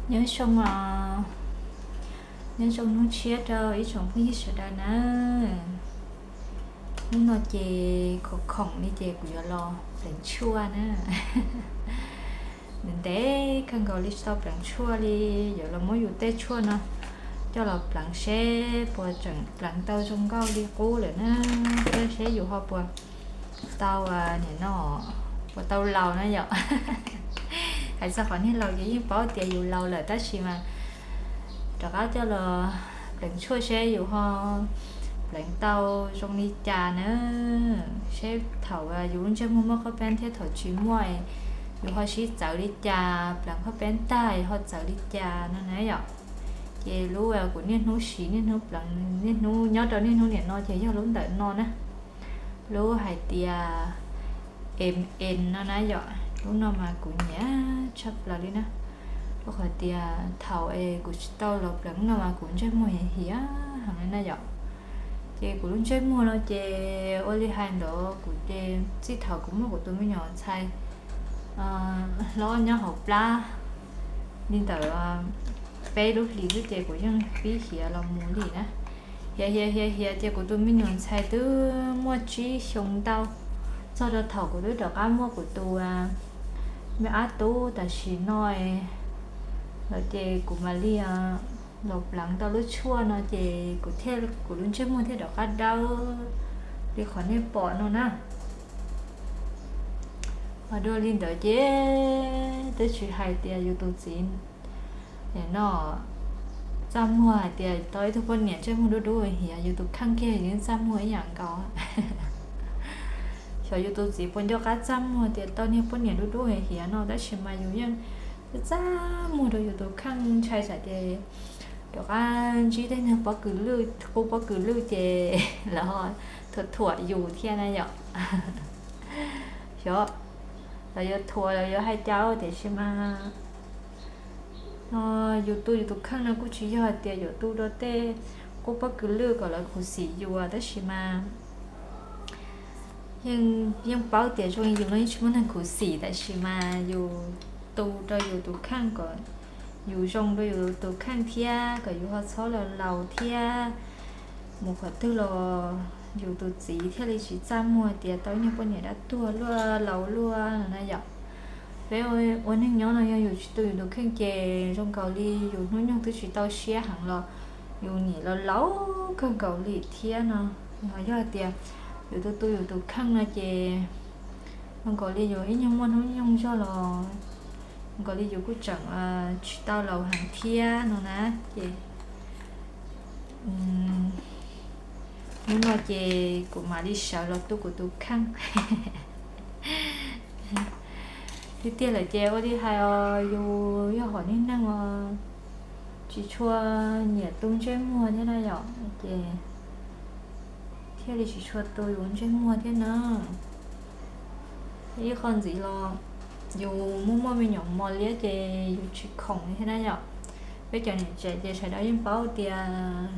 Nyob zoo os, nyob zoo hnub tshiab rau ib tsoom phooj ywg sawv daws na. Hnub no ces khoom khoom li ces kuv yuav los pleev tshuaj na. Ntev ntev kawg nkaus li tsis tau pleev tshuaj li, yuav los muab yus tej tshuaj no coj los pleev seb puas tseem pleev tau zoo nkauj li qub lawm na, thiab seb yus ho puas tau, nim no, puas tau laus na yom. Hais txog qhov niag laus ces yeej paub tias yus laus lawm tab sis mas rov qab coj los pleev tshuaj seb yus ho pleev tau zoo li cas na, seb thaum yus lub ntsej muag muaj qhob peeb thiab thaum tsis muaj, yus ho sib txawv li cas, pleev qhob peeb tag ho txawv li cas no na yom. Ces lub kuv niaj hnub siv, niaj hnub pleev, niaj hnub nyob rau niaj hnub nim no ces yog lub ntawm no na, lub hais tias M N no na yom. Lub no mas kuv nyiam tshaj plaws li na, rau qhov tias thaum es kuv tsis tau los pleev lub no mas kuv ntsej muag hiav heev li na yom. Ces kuv lub ntsej muag no ces ua li hais ntawd, kuv ces txij thaum kuv muaj kuv tus me nyuam ntxhais hlob nyob hauv plab li ntawd peb lub hlis xwb ces kuv yeej pib hiav los mus li na. Hiav hiav hiav hiav ces kuv tus me nyuam ntxhais twb muaj tsib xyoo ntau, txog rau thaum kuv twb rov qab muaj kuv tus me ab tub tam sim no lawm ces kuv mam li los pleev tau lub tshuaj no ces kuv thiaj, kuv lub ntsej muag thiaj rov qab dawb li qhov nej pom no na. Ho dua li ntawd ces twb tsis hais tias yus tus txiv no txaj muag hais tias tau ib tug poj niam ntsej muag dub dub hiav, yus tus kheej kiag yeej txaj muag ib yam nkaus. Xyov yus tus txiv puas nco qab txaj muag tias tau niag poj niam dub dub hiav no, tab sis mas yus yeej txaj muag rau yus tus kheej, ntshai tsam ces rov qab ntsib tej niag pob kws lwj, qub pob kws lwj ces lawv ho thuam thuam yus thiab na yom. Xyov lawv yuav thuam lawv yuav hais cas tiam sis mas no yus tu yus tus kheej no kuj tsis yog hais tias yuav tu rau tej qub pob kws lwj kom lawv khuv xim yus, tab sis mas yeej, yeej paub tias zoo li yus no yeej tsis muaj neeg khuv xim, tab sis mas yus tu rau yus tus kheej kom yus zoo rau yus tus kheej thiab kom yus ho txhob laus laus thiab, mus qhov twg los yus tus txiv thiaj li tsis txaj muag tias tau ib nyuag poj niam dab tuag luaj laus luaj no na yom. Peb ua neej nyob no yog yus tsis tu yus tus kheej ces zoo nkaus li yus hnub nyoog twb tsis tau siab heev los yus nim los laus kawg nkaus li thiab no. Ho yog hais tias yus tu tu yus tus kheej no ces zoo nkaus li yus ib nyuag muaj hnub nyoog zog los zoo nkaus li yus kuj tseem tsis tau laus heev thiab no na. Ces hnub no ces kuv mam li sawv los tu kuv tus kheej. Tiag tiag lawm ces ua li hais os, yus yog hom niag neeg uas tsis tshua nyiam tu ntsej muag thiab na yom, ces thiaj li tsis tshua tu yus ntsej muag thiab na. Ib qho ntxiv los yus muaj muaj me nyuam mos liab ces yus tsis khoom thiab na yom. Peb cov niam tsev ces sawv daws yeej paub tias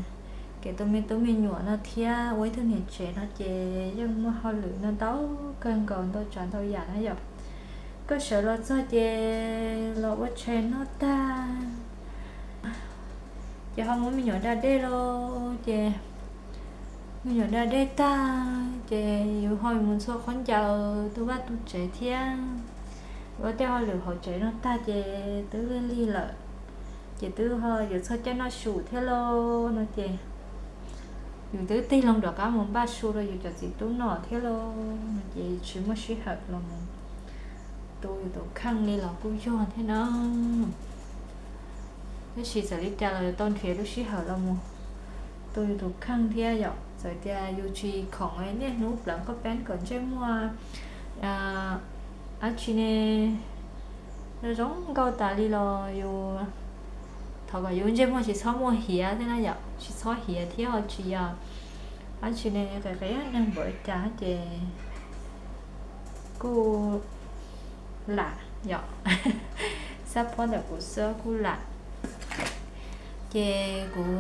kev tu me tub me nyuam no thiab ua ib tug niam tsev no ces yeej muaj hauj lwm no ntau kawg nkaus, ntau tsav ntau yam na yom. Koj sawv los txog ces los ua tshais noj tag, ces ho muab me nyuam da dej lauj, ces me nyuam da dej tag ces yus ho mus ntxhua khaub ncaws, tu vaj tu tsev thiab ua tej hauj lwm hauv tsev no tag ces twb lig lig lawm, ces twb ho yuav txog caij noj su thiab lauj no ces yus twb tig loo rov qab mus npaj su rau yus cov txiv tub noj thiab lauj no ces tsis muaj sij hawm los mus tu yus tus kheej li los kuj yog thiab na. Tab sis txawm li cas los yuav tau nrhiav lub sij hawm los mus tu yus tus kheej thiab yom. Txawm tias yus tsis khoom niaj hnub pleev qhov peeb kom ntsej muag dab tsi ne, zoo nkauj tas li los yus, thov kom yus ntsej muag tsis txhob muaj hiav thiab na yom, tsis txhob hiav thiab ho tsis yog dab tsi ne, qias qias neeg npaum li cas ces kuj lam yom. Xab phob ntawm kuv xwb kuj lam. Ces kuv,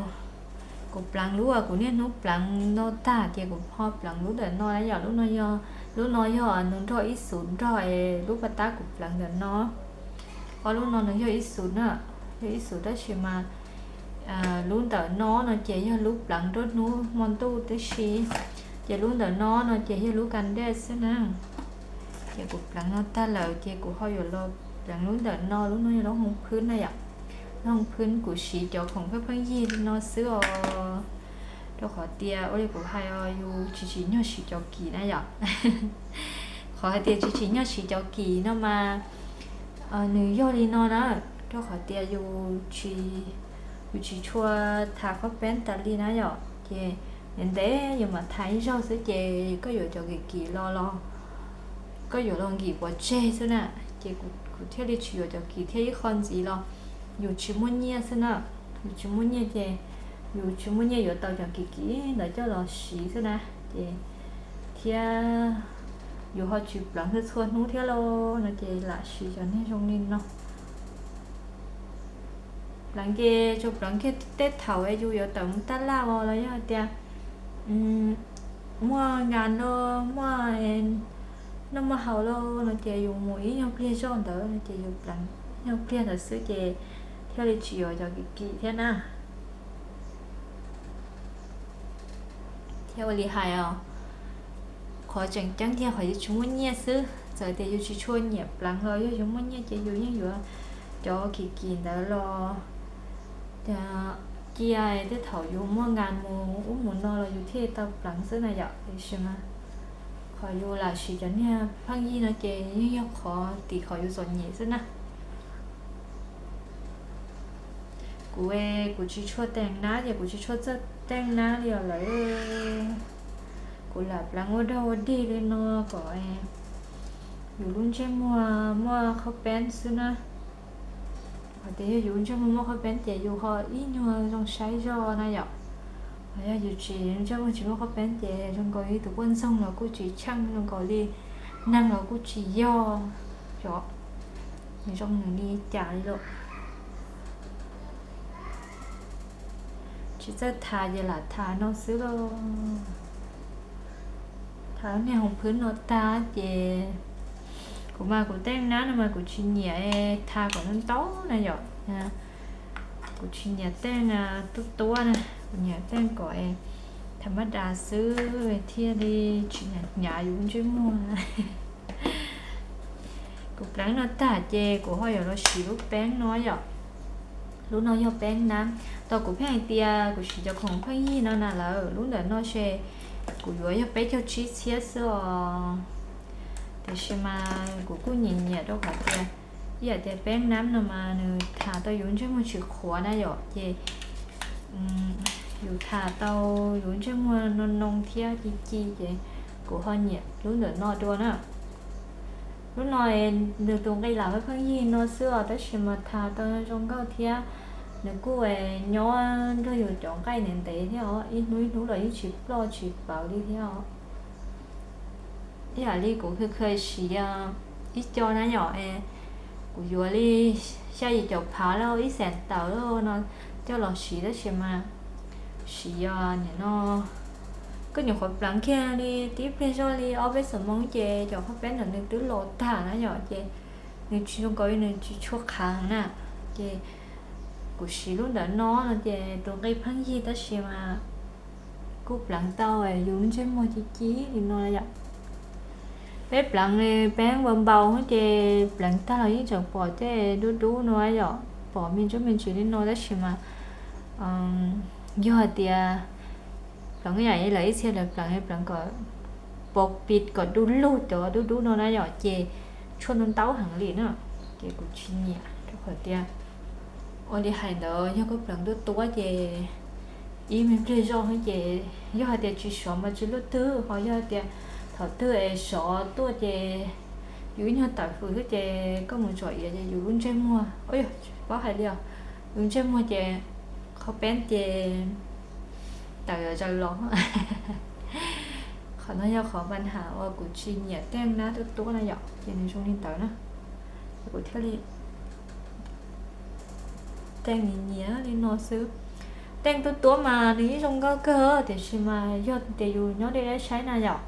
kuv pleev lub uas kuv niaj hnub pleev no tag ces kuv ho pleev lub ntawm no na yom. Lub no yog, lub no yog nws nrog ib xus nrog lub pas tab kuv pleev ntawm no. Ob lub no nws yog ib xus na. Yog ib xus tab sis mas lub ntawm no no ces yog lub pleev nruab hnub hmo ntuj tib si, ces lub ntawm no no ces yog lub kas dej xwb na. Ces kuv pleev no tag lawm ces kuv ho yuav los pleev lub ntawm no, lub no yog lub hoo phwb na yom. Lub hoo phwb kuv siv cov khoom pheej pheej yig li no xwb os, rau qhov tias ua li kuv hais os, yus tsis tsim nyog siv cov kim na yom. Qhov hais tias tsis tsim nyog siv cov kim no mas nws yog li no na, rau qhov tias yus tsis, yus tsis tshua tha khob peeb tas li na yom, ces ntev ntev yus mam tha ib zaug xwb ces koj yuav cov kim kim los los koj yuav los nkim pov tseg xwb na. Ces kuv thiaj li tsis yuav cov kim thiab, ib qho ntxiv los yus tsis muaj nyiaj xwb na. Yus tsis muaj nyiaj ces yus tsis muaj nyiaj yuav tau cov kim kim ntawd coj los siv xwb na. Ces thiab yus ho tsis pleev txhua txhua hnub thiab lauj no ces lam siv cov niag zoo li no. Pleev ces tsuas pleev kiag tej thaum yus yuav tawm mus taj laj os los yog hais tias muaj ngas los muaj noj muaj haus los no ces yus mus ib nyuag pliag zoj ntawd no ces yus pleev ib nyuag pliag ntawd xwb ces thiaj li tsis yuav cov kim kim thiab na. Thiab ua li hais os, qhov tseem ceeb kiag qhov yus tsis muaj nyiaj xwb, txawm tias yus tsis tshua nyiam pleev los yog yus muaj nyiaj ces yus yeej yuav cov kim kim ntawd los cia tej thaum yus muaj ngas mus ub mus no los yus thiaj tau pleev xwb na yom. Tiam sis mas qhov yus lam siv cov niag pheej yig no ces yeej yog qhov tim qhov yus txom nyem xwb na. Kuv, kuv tsis tshua teej nab ces kuv tsis tshua txawj teej nab li os lawm. Kuv lam pleev ua dog ua dig li no kom yus lub ntsej muag muaj khob peeb xwb na. Hos tias yog yus ntsej muag muaj khob peeb ces yus ho ib nyuag zoo saib zoj na yom. Hos yog yus tsis, ntsej muag tsis muaj khob peeb ces zoo nkaus li tus poj ntxoog los kuj tsis tsheej, zoo nkaus li neeg los kuj tsis yog, yom, nws zoo nws li cas li lawm. Tsis txawj tha ces lam tha no xwb lauj. Tha niag hoos phwb no tag ces kuv mas kuv teej nab no mas kuv tsis nyiam tha kom ntau ntau na yom. Kuv tsis nyiam teej tuab tuab na, kuv nyiam teej kom tham mab das xwb thiaj li tsis hnyav hnyav yus ntsej muag. Kuv pleev no tag ces kuv ho yuav los siv lub peeb no yom. Lub no yog peeb nab. Tau kuv pheej hais tias kuv siv cov khoom pheej yig no na lawm, lub ntawm no ces kuv yuav yog peb caug tsib txhiab xwb os. Tiam sis mas kuv kuj nyiam nyiam rau qhov tias ib yam tias peeb nab no mas nws tham tau yus ntsej muag tsis qhuav na yom, ces yus tham tau yus ntsej muag noo noo thiab ci ci ces kuv ho nyiam lub ntawm no dua na. Lub no nws tus nqi lam pheej yig no xwb os, tab sis mas tham tau zoo nkauj thiab nws kuj nyob nrog yus cov nqaij ntev ntev thiab os, ib hnub ib hnub los yeej tsis ploj tsis plawv li thiab os. Ib yam li kuv khw khw siv ib co na yom, kuv yuav li xya yim caum phav lauj, ib xees tawm lauj no coj los siv, tab sis mas siv nim no koj nyuam qhuav pleev kiag li tib pliag zoj li ob peb xuab moos ces cov khob peeb ntawm nws twb los tag na yom, ces nws tsis zoo nkaus li nws tsis tshua qhav na. Ces kuv siv lub ntawm no no ces tus nqi pheej yig tab sis mas kuj pleev tau yus ntsej muag ci ci li no yom. Peb pleev li peeb npau npau ces pleev tag los yeej tseem pom tej dub dub no yom, pom me ntsuab me ntsis li no tab sis mas yog hais tias pleev ib yam li lawv ib txhia lawv pleev, pleev kom pos pis kom du lug cov dub dub no na yom, ces tshuaj ntau ntau heev li na, ces kuv tsis nyiam rau qhov tias ua li hais ntawd yog koj pleev tuab tuab ces ib me pliag zoj ces yog hais tias tsis sov mas tsis luaj twg, ho yog hais tias thaum twg es sov tuaj ces yus ib nyuag tawm hws xwb ces koj mus tsom iav ces yus lub ntsej muag, paub hais li os, yus ntsej muag ces khob peeb ces tawm zaws los. Qhov no yog qhov npa ham uas kuv tsis nyiam teej nab tuab tuab na yom, ces nws zoo li ntawd na, ces kuv thiaj li teej nyiam nyiam li no xwb. Teej tuab tuab mas nws yeej zoo nkauj kawg tiam sis mas yog tias yus nyob deb deb saib na yom,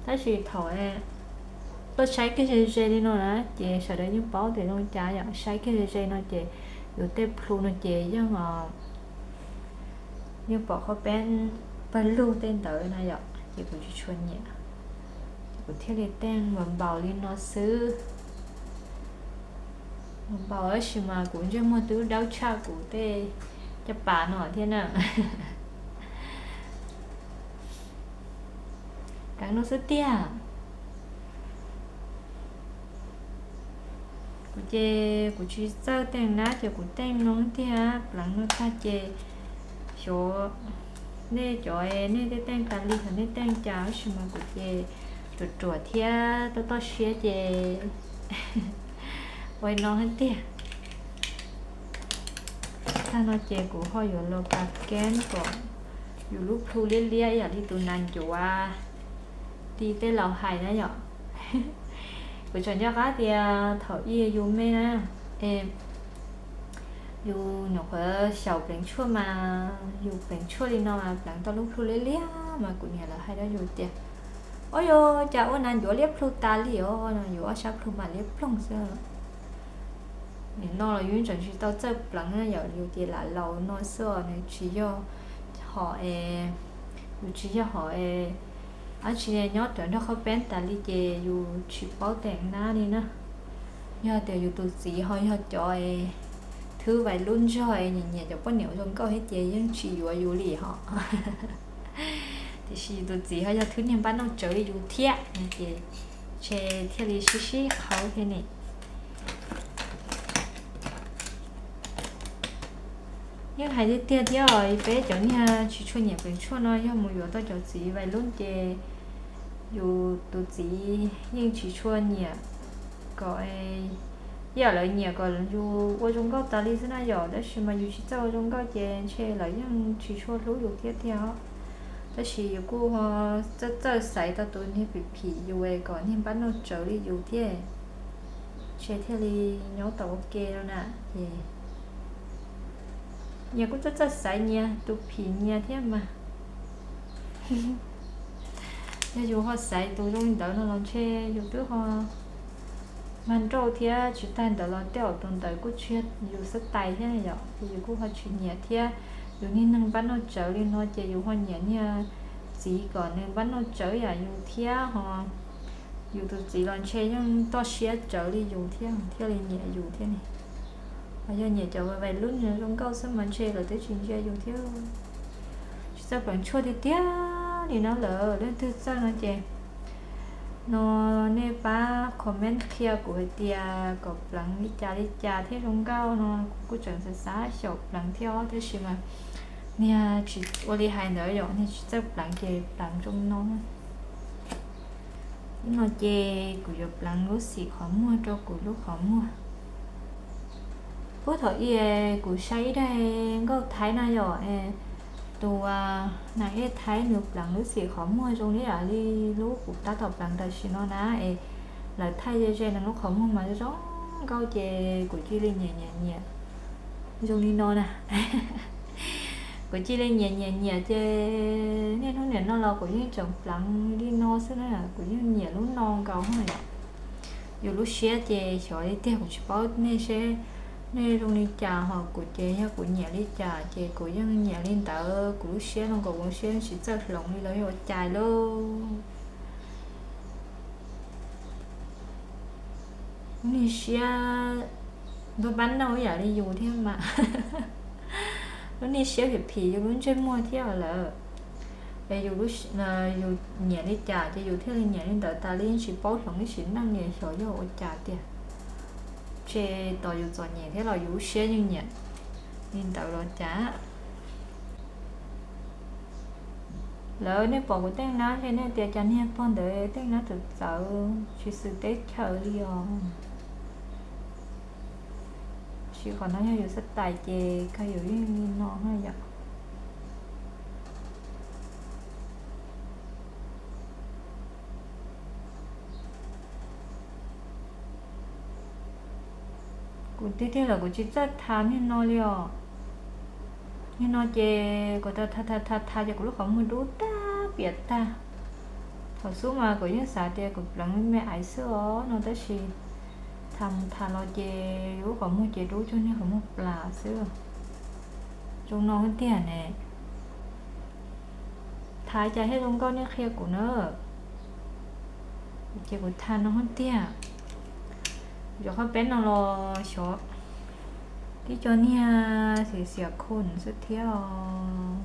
tab sis thaum tuaj saib kiag ze ze li no na ces sawv daws yeej paub tias zoo cas yom, saib kiag ze ze no ces Yus tej plhu no ces yeej, yeej pom qhov peb pawg lug tej ntawd na yom, ces kuv tsis tshua nyiam. Ces kuv thiaj li teej npaum li no xwb. Npaum tab sis mas kuv ntsej muag twb dawb tshaj kuv tej caj pas no thiab na. Pleev no xwb tiag. Kuv ces kuv tsis txawj teej nab ces kuv teej no tiag. Pleev no tag ces xyov nej cov nej tej teej tas li thaum nej teej cas, tab sis mas kuv ces ruam ruam thiab toj toj siab ces ua no tiag. Tag no ces kuv ho yuav los pas keeb kom yus lub plhu liab liab ib yam li tus nas ncuav li tej laus hais na yom. Kuv tseem nco qab tias thaum ub yus me na, es yus nyuam qhuav xyaum pleev tshuaj mas yus pleev tshuaj li no mas pleev tau lub plhu liab liab mas kuv niam lawv hais rau yus tias, ua cas ua nas ncuav liab plhu tas li os no, yus ob sab plhu mas liab ploog xwb. Nim no los yus tseem tsis tau txawj pleev na yom, yus ces lam laus no xwb os, nws tsis yog hom es, yus tsis yog hom es, ab tsi nyob rawv nrog qhov peb tas li ces yus tsis paub teem nab li na. Yog tias yus tus txiv ho yog cov thwb vais lub ntsog es nyiam nyiam cov poj niam zoo nkauj thiab ces yeej tsis yuav yus li hos. Tiam sis yus tus txiv ho yog thwb niag npab noj tsawv li yus thiab no ces ntshe thiaj li sib sib qhaub thiab ne. Yeej hais tiag tiag thiab os, peb cov niag tsis tshua nyiam pleev tshuaj no yog mus yuav tau cov txiv vais lub ces yus tus txiv yeej tsis tshua nyiam kom, ib yam lawv nyiam kom yus ua zoo nkauj tas li xwb na yom, tab sis mas yus tsis txawj ua zoo nkauj ces ntshe lawv yeej tsis tshua hlub yus thiab tiag os. Tab sis yus kuj txawj txawj xaiv tau tus niag phim phim yus kom niag npab noj tsawv li yus thiab, ntshe thiaj li nyob tau ua ke no na. Ces nyias kuj txawj txawj xaiv nyias tus phim nyias thiab mas. Yog yus ho xaiv tus zoo li ntawd no los ntshe yus twb ho mag nrauj thiab, tsis tag ntawd los tej zaum tus ntawd kuj tsis yog yus xab tais thiab yom, ces yus kuj ho tsis nyiam thiab. Yus niag neeg npab noj tsawv li no ces yus ho nyiam niag txiv kom nws npab noj tsawv yam yus thiab ho. Yus tus txiv los ntshe yeej toj siab tsawv li yus thiab thiaj li nyiam yus thiab ne. Ho yog nyiam cov vais lub zoo nkauj xwb mas ntshe lawv twb tsis ntsia yus thiab. Tsis txawj pleev tshuaj tiag tiag li no lawm, leej twg txawj no ces no nej pab comment qhia kuv hais tias kom pleev li cas li cas thiaj zoo nkauj no, kuv kuj tseem xav xav xyaum pleev thiab os, tab sis mas niag tsis ua li hais ntawd yom, niag tsis txawj pleev ces pleev zoo no. No ces kuv yuav pleev lub xim qhov muag rau kuv lub qhov muag. Puag thaum ub kuv saib ib daig nkauj Thaib na yom, tus nas ej Thaib nws pleev lub xim qhov muag zoo li yam li lub kuv tab tom pleev tam sim no na, es lawv thaij ze ze nws lub qhov muag mas zoo nkauj ces kuv cia li nyiam nyiam nyiam zoo li no na. Kuv cia li nyiam nyiam nyiam ces niaj hnub nim no los kuv yeej tseem pleev li no xwb na, kuv yeej nyiam lub no nkaus yom. Yus lub siab ces xyov li tiag, kuv tsis paub nej seb nej zoo li cas, ho kuv ces yog kuv nyiam li cas ces kuv yeej nyiam li ntawd, kuv lub siab no nkaus, kuv lub siab tsis txawj hloov li los yog ua cas lauj. Lub niag siab npab npab noj ib yam li yus thiab mas. Lub niag siab phim phim yus lub ntsej muag thiab lawm. Es yus nyiam li cas ces yus thiaj li nyiam li ntawd tas li, tsis paub hloov ib sim neej li, xyov yog ua cas tiag. Ntshe tos yus txom nyem thiab los yus lub siab yeej nyiam li ntawd los cas. Lawv nej pom kuv teej nab ces nej tias cas niag pog ntawd teej nab txawv txawv tsis xws teb chaws li os. Tab sis qhov no yog yus xab tais ces kawg yus yeej li no na yom. Kuv tiag tiag lawm kuv tsis txawj tha niag no li os. Niag no ces kuv tha tha tha tha ces kuv lub qhov muag dub tag piam tag. Thaum xub mas kuv yeej xav tias kuv pleev me me aiv xwb os no tab sis Tham mus tham los ces lub qhov muag ces dub cuag niag qhov muag plas xwb. Zoo no hab tiag ne. Tham cas thiaj zoo nkauj nej qhia kuv na. Ces kuv tham no hab tiag. Yuav qhov peb no los xyov tib co niag xiam xiam khum xwb thiab os.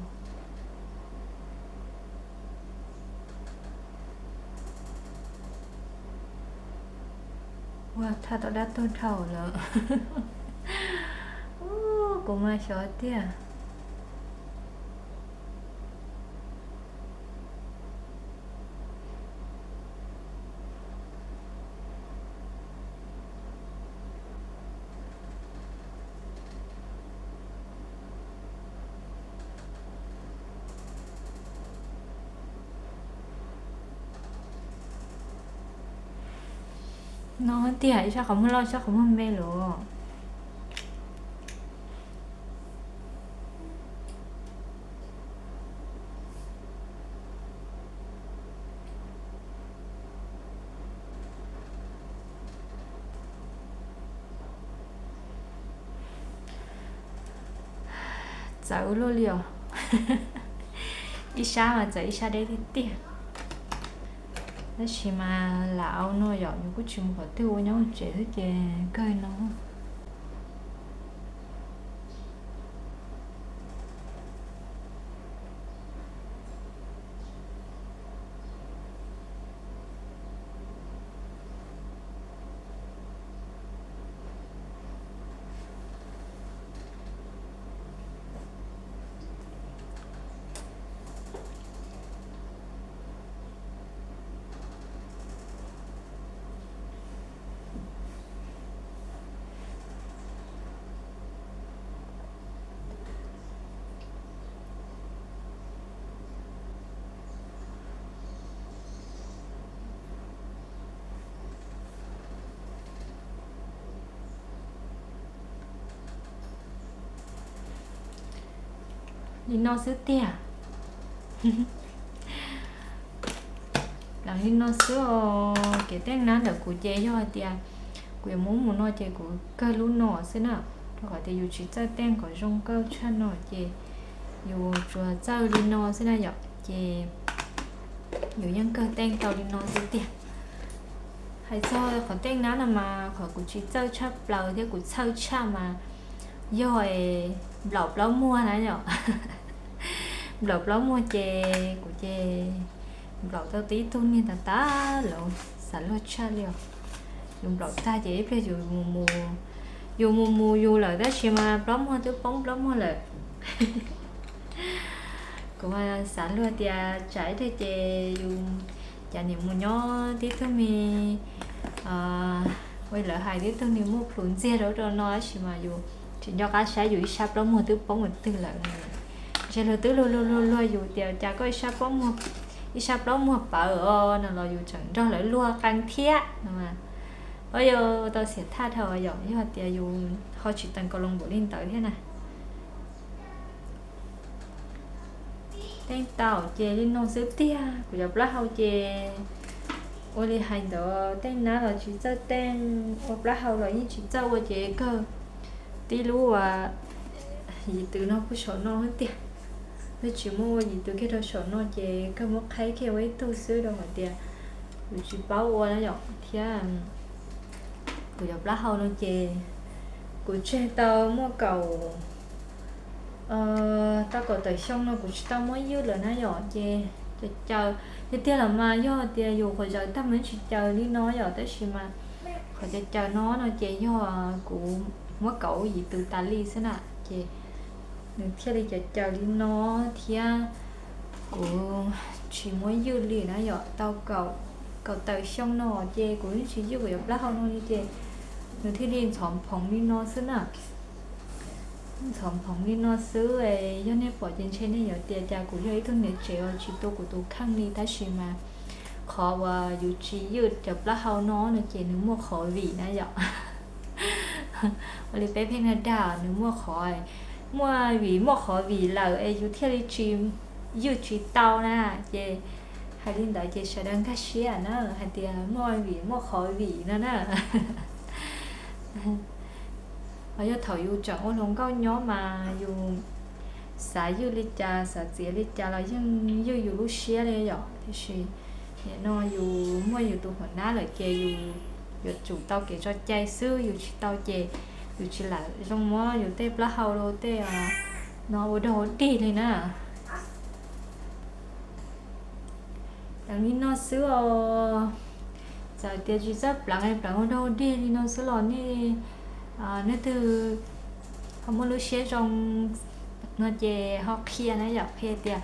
Ua, tham tau dab tuag dhau lawm. Kuv mas xyov tiag. No tiag, ib sab qhov muag loj, ib sab qhov muag me lawm. Txawv luaj li os. Ib sab mas txawv ib sab deb tiag tiag. Tab sis mas lam au no yom, yus kuj tsis mus qhov twg, ua nyob tsev xwb ces kawg no. Li no xwb tiag. Lam li no xwb os. Kev teej nab ntawm kuv ces yog hais tias kuv yuav muab mus no ces kuv kawg lub no xwb na, rau qhov tias yus tsis txawj teej kom zoo nkauj tshaj no ces yus tsuas txawj li no xwb na yom, ces yus yeej kawg teej tau li no xwb tiag. Hais txog qhov teej nab no mas qhov kuv tsis txawj tshaj plaws thiab kuv txhawj tshaj mas yog nplaum plaub muag na yom. Nplaum plaub muag ces kuv ces nplaum tau tib tug niag tas tas lawm, xav luag tshaj li os. Yus nplaum tag ces ib pliag yus mus mus, yus mus mus yus lawm tab sis mas plaub muag twb poob plaub muag lawm. Kuv mas xav luag tias tsam ib pliag ces yus cas niam mus nyob tib tug me, ua lawv hais tib tug me muaj plhus ntxiag rau rau no tab sis mas yus tsis nco qab saib yus ib sab plaub muag twb poob mus twg lawm. Ntshe luag twb luag luag luag luag yus tias cas koj ib sab plaub muag, ib sab plaub muag pawv os no los yus tseem nrog lawv luag qee thiab no. Ua yus tau xiam thaj dhau yom, yog tias yus ho tsis teem kaus loos npaum li ntawd thiab na. Teej tau ces li no xwb tiag, kuv cov plaub hau ces ua li hais ntawd, teej nab los tsis txawj teej, ua plaub hau los yeej tsis txawj ua ces kawg tib lub uas yim tws no puag saum no tiag. Yog tsis muaj ua yim tws kiag rau saum no ces kawg muab qhaib kiag ua ib tug xwb rau qhov tias yus tsis paub ua na yom, thiab kuv cov plaub hau no ces kuv tseg tau muaj kaum, tau kaum tawm xyoo no kuv tsis tau muab ywj lawm na yom, ces caws caws tiag tiag los mas yog tias yus qhuav zawv tag mas tsis caws li no yom, tab sis mas qhov caws caws no no ces yog kuv muab kaum yim tws tas li xwb na, ces nws thiaj li caws caws li no thiab. Kuv tsis muab ywj li na yom, tau kaum, kaum tawm xyoo no ces kuv yeej tsis ywj kuv cov plaub hau no li ces nws thiaj li ntxhov phoov li no xwb na. Ntxhov phoov li no xwb, yog nej pom ces ntshe nej yuav tias cas kuv yog ib tug niam tsev uas tsis tu kuv tus kheej li, tab sis mas qhov uas yus tsis ywj cov plaub hau no no ces nws muaj qhov vim na yom. Ua li peb pheej dag dag nws muaj qhov, muaj vim muaj qhov vim lawm es yus thiaj li tsis, ywj tsis tau na. Ces hais li ntawd ces sawv daws nkag siab na hais tias muaj vim muaj qhov vim no na. Ho yog thaum yus tseem ua hluas nkauj nyob mas yus xav ywj li cas, xav txiav li cas los yeej ywj yus lub siab li yom. Tiam sis nim no yus muaj yus tus hua nab lawm ces yus yuav tsum tau kev tso cai xwb, yus tsis tau ces yus tsis lam zoo muab yus tej plaub hau los tej no ua dog ua dig li na. Pleev li no xwb os. Txawm tias tsis txawj pleev, pleev ua dog ua dig li no xwb los nej, nej twg ho muaj lub siab zoo no ces ho qhia na yom, qhia tias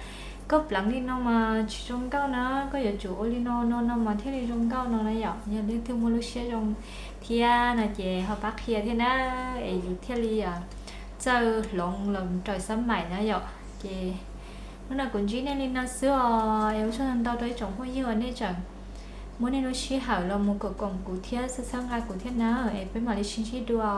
koj pleev li no mas tsis zoo nkauj na, koj yuav tsum ua li no no no mas thiaj li zoo nkauj no na yom. Yog leej twg muaj lub siab zoo thiab no ces ho pab qhia thiab na, es yus thiaj li txawj hloov los raws xab maim na yom. Ces hnub no kuv ntsib nej li no xwb os, es ua tsaug ntau rau ib tsoom phooj ywg uas nej tseem muab nej lub sij hawm los mus koom koom kuv thiab txhawb txhawb nqa kuv thiab na, es peb mam li sib ntsib dua.